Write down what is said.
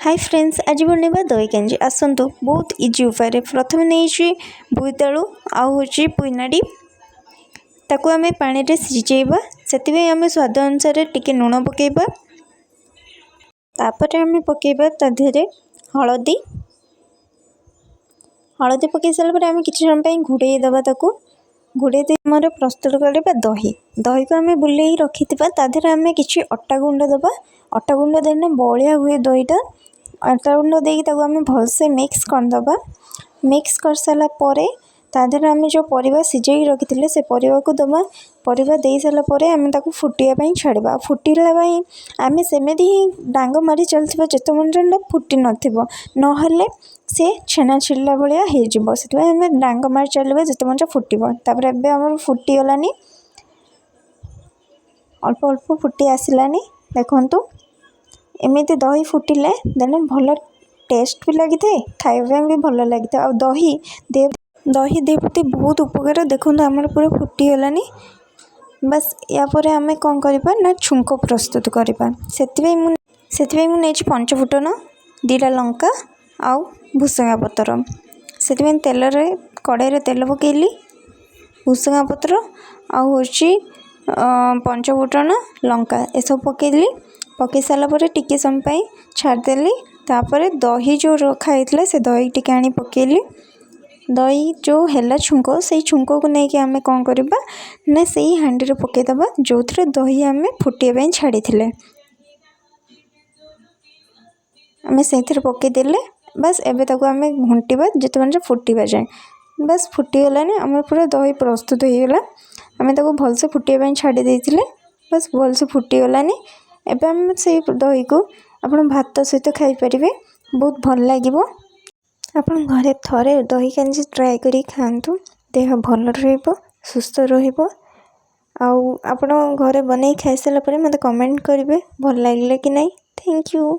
High friends, ଆଜି ବନେଇବା ଦହି କାଞ୍ଜି। ଆସନ୍ତୁ, ବହୁତ ଇଜି ଉପାୟରେ। ପ୍ରଥମେ ନେଇଛି ବୋଇତାଳୁ ଆଉ ହେଉଛି ପୋଇନାଡ଼ି। ତାକୁ ଆମେ ପାଣିରେ ସିଝେଇବା। ସେଥିପାଇଁ ଆମେ ସ୍ୱାଦ ଅନୁସାରେ ଟିକେ ଲୁଣ ପକାଇବା। ତାପରେ ଆମେ ପକାଇବା ତା ଦେହରେ ହଳଦୀ। ହଳଦୀ ପକାଇ ସାରିଲା ପରେ ଆମେ କିଛି ସମୟ ପାଇଁ ଘୋଡ଼େଇ ଦେବା ତାକୁ। ଘୋଡ଼େଇ ଦେଇ ଆମର ପ୍ରସ୍ତୁତ କରିବା ଦହି। ଦହିକୁ ଆମେ ବୁଲେଇ ରଖିଥିବା, ତା ଦେହରେ ଆମେ କିଛି ଅଟା ଗୁଣ୍ଡ ଦେବା। ଅଟା ଗୁଣ୍ଡ ଦେଲେ ବଳିଆ ହୁଏ ଦହିଟା। ଅଟା ଗୁଣ୍ଡ ଦେଇକି ତାକୁ ଆମେ ଭଲସେ ମିକ୍ସ କରିଦେବା। ମିକ୍ସ କରିସାରିଲା ପରେ ତା ଦେହରେ ଆମେ ଯେଉଁ ପରିବା ସିଝେଇକି ରଖିଥିଲେ, ସେ ପରିବାକୁ ଦେବା। ପରିବା ଦେଇସାରିଲା ପରେ ଆମେ ତାକୁ ଫୁଟିବା ପାଇଁ ଛାଡ଼ିବା। ଫୁଟିଲା ପାଇଁ ଆମେ ସେମିତି ହିଁ ଡାଙ୍ଗ ମାରି ଚାଲିଥିବା ଯେତେ ପର୍ଯ୍ୟନ୍ତ ଫୁଟି ନଥିବ, ନହେଲେ ସେ ଛେନା ଛିଡ଼ିଲା ଭଳିଆ ହେଇଯିବ। ସେଥିପାଇଁ ଆମେ ଡାଙ୍ଗ ମାରି ଚାଲିବା ଯେତେ ପର୍ଯ୍ୟନ୍ତ ଫୁଟିବ। ତାପରେ ଏବେ ଆମର ଫୁଟିଗଲାନି, ଅଳ୍ପ ଅଳ୍ପ ଫୁଟି ଆସିଲାନି। ଦେଖନ୍ତୁ, ଏମିତି ଦହି ଫୁଟିଲେ ଦେନ୍ ଭଲ ଟେଷ୍ଟ ବି ଲାଗିଥାଏ, ଖାଇବା ପାଇଁ ବି ଭଲ ଲାଗିଥାଏ। ଆଉ ଦହି ଦେହ ପ୍ରତି ବହୁତ ଉପକାର। ଦେଖନ୍ତୁ, ଆମର ପୁରା ଫୁଟିଗଲାନି। ବାସ୍, ୟା ପରେ ଆମେ କ'ଣ କରିବା ନା ଛୁଙ୍କ ପ୍ରସ୍ତୁତ କରିବା। ସେଥିପାଇଁ ମୁଁ ନେଇଛି ପଞ୍ଚଫୁଟନ, 2ଟା ଲଙ୍କା ଆଉ ଭୃସଙ୍ଗା ପତ୍ର। ସେଥିପାଇଁ ତେଲରେ କଡ଼େଇରେ ତେଲ ପକାଇଲି, ଭୃସଙ୍ଗା ପତ୍ର ଆଉ ହେଉଛି ପଞ୍ଚଫୁଟଣ, ଲଙ୍କା ଏସବୁ ପକାଇଲି। ପକାଇ ସାରିଲା ପରେ ଟିକେ ସମୟ ପାଇଁ ଛାଡ଼ିଦେଲି। ତାପରେ ଦହି ଯେଉଁ ରଖା ହେଇଥିଲା, ସେ ଦହି ଟିକେ ଆଣି ପକାଇଲି। ଦହି ଯେଉଁ ହେଲା ଛୁଙ୍କ, ସେଇ ଛୁଙ୍କକୁ ନେଇକି ଆମେ କ'ଣ କରିବା ନା ସେଇ ହାଣ୍ଡିରେ ପକାଇଦେବା, ଯେଉଁଥିରେ ଦହି ଆମେ ଫୁଟିବା ପାଇଁ ଛାଡ଼ିଥିଲେ। ଆମେ ସେଇଥିରେ ପକାଇଦେଲେ। ବାସ୍, ଏବେ ତାକୁ ଆମେ ଘୁଣ୍ଟିବା ଯେତେ ପର୍ଯ୍ୟନ୍ତ ଫୁଟିବା ଯାଏଁ। ବାସ୍, ଫୁଟିଗଲାନି, ଆମର ପୁରା ଦହି ପ୍ରସ୍ତୁତ ହେଇଗଲା। ଆମେ ତାକୁ ଭଲସେ ଫୁଟିବା ପାଇଁ ଛାଡ଼ି ଦେଇଥିଲେ। ବାସ୍, ଭଲସେ ଫୁଟିଗଲାନି। ଏବେ ଆମେ ସେଇ ଦହିକୁ ଆପଣ ଭାତ ସହିତ ଖାଇପାରିବେ, ବହୁତ ଭଲ ଲାଗିବ। ଆପଣ ଘରେ ଥରେ ଦହି କାଞ୍ଜି ଟ୍ରାଏ କରିକି ଖାଆନ୍ତୁ, ଦେହ ଭଲ ରହିବ, ସୁସ୍ଥ ରହିବ। ଆଉ ଆପଣ ଘରେ ବନେଇ ଖାଇସାରିଲା ପରେ ମୋତେ କମେଣ୍ଟ କରିବେ ଭଲ ଲାଗିଲା କି ନାହିଁ। Thank you.